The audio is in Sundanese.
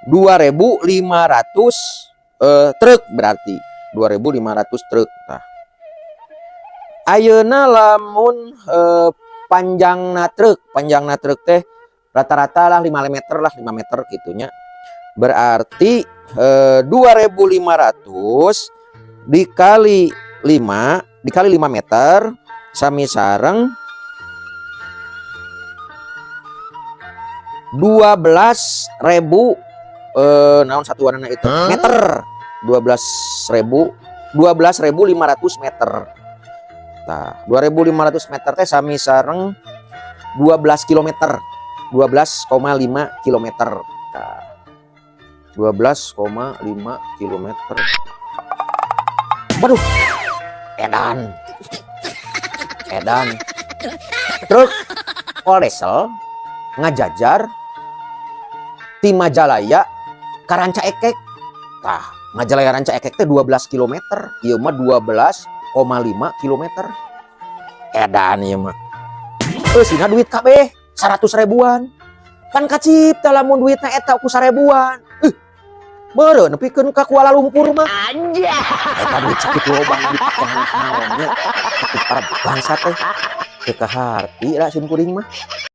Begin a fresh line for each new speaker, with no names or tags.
2.500 truk, berarti 2.500 truk. Nah, ayeuna lamun panjangna truk teh rata-rata lah 5 meter lah, 5 meter gitunya, berarti 2.500 dikali 5, dikali 5 meter sami sareng 12.000 naon satuanana itu meter, 12.000, 12.500 meter. Nah, 2.500 meter teh sami sareng 12 kilometer, 12,5 kilometer. Nah, 12,5 kilometer. Waduh, edan edan, truk diesel ngajajar ti Majalaya ka Rancaekek. Tah, Majalaya Rancaekek teh 12 km, ieu mah 12,5 km. Edan ieu mah. Eusina duit kabeh 100 ribuan. Kan kacipta lamun duitna eta ku sarebuan. Meureun nepikeun ka Kuala Lumpur mah.
Anjay.
Eta duit sakitu loba dipake naon nya. Para bangsa teh. Teu kaharti lah sim kuring mah.